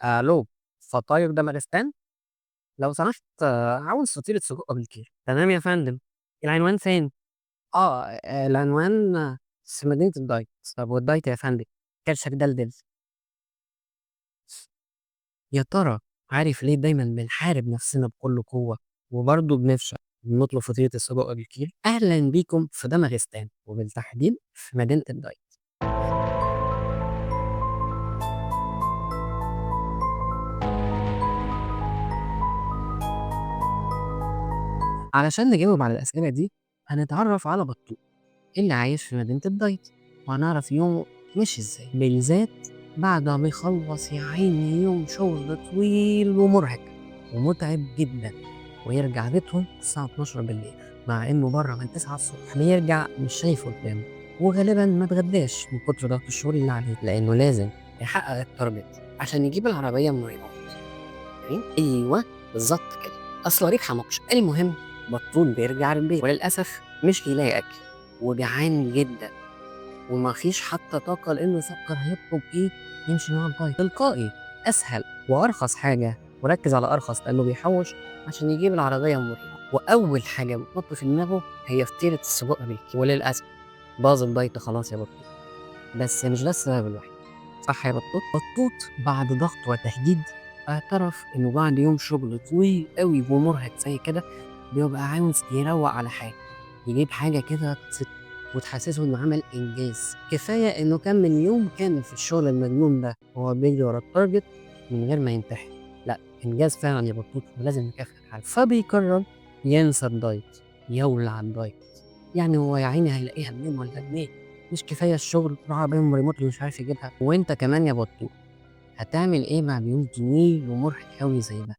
ألو، فطاير دمغستان؟ لو سمحت عاوز فطيرة سجق بالكيري. تمام يا فندم، العنوان فين؟ العنوان في مدينة الدايت. طب والدايت يا فندم؟ كرشك دلدل. يا ترى عارف ليه دايما بنحارب نفسنا بكل قوة وبرضه بنفشل بنطلب فطيرة السجق بالكيري؟ أهلا بيكم في دمغستان، وبالتحديد في مدينة الدايت. علشان نجاوب على الأسئلة دي هنتعرف على بطوط اللي عايش في مدينة الدايت، وهنعرف يومه مشي ازاي، بالذات بعد ما يخلص يا عيني يوم شغل طويل ومرهق ومتعب جدا، ويرجع بيتهم الساعة 12 بالليل، مع انه بره من 9 الصبح. بيرجع مش شايف قدامه، وغالبا ما اتغداش من كتر ضغط الشغل اللي عليه، لانه لازم يحقق ال target عشان يجيب العربية من ريموت. ايوه بالظبط كده، اصل ريحه مقش. المهم بطوط بيرجع البيت وللاسف مش بيلاقي اكل، وجعان جدا، ومفيش حتى طاقة لانه يفكر هيطلب ايه يمشي مع الدايت. تلقائي اسهل وارخص حاجة، وركز على ارخص لانه بيحوش عشان يجيب العربية مريحه. واول حاجة بتنط في دماغه هي فطيره السجق بالكيري، وللاسف باظ الدايت خلاص يا بطوط. بس مش ده السبب الوحيد، صح يا بطوط؟ بطوط بعد ضغط وتهديد اعترف انه بعد يوم شغل طويل قوي ومرهق زي كده بيبقى عاوز يروق على حاجة، يجيب حاجة كده وتحسسه انه عمل انجاز. كفاية انه كمل يوم كامل في الشغل المجنون ده وهو بيجري ورا ال target من غير ما ينتحر. لا، انجاز فعلا يا بطوط، ولازم نكافئك عليه. فبيقرر ينسى الدايت، يولع الدايت. يعني هو يا عيني هيلاقيها منين ولا منين؟ مش كفاية الشغل وعربية ام ريموت اللي مش عارف يجيبها؟ وانت كمان يا بطوط هتعمل ايه بعد يوم طويل ومرهق قوي زي ده؟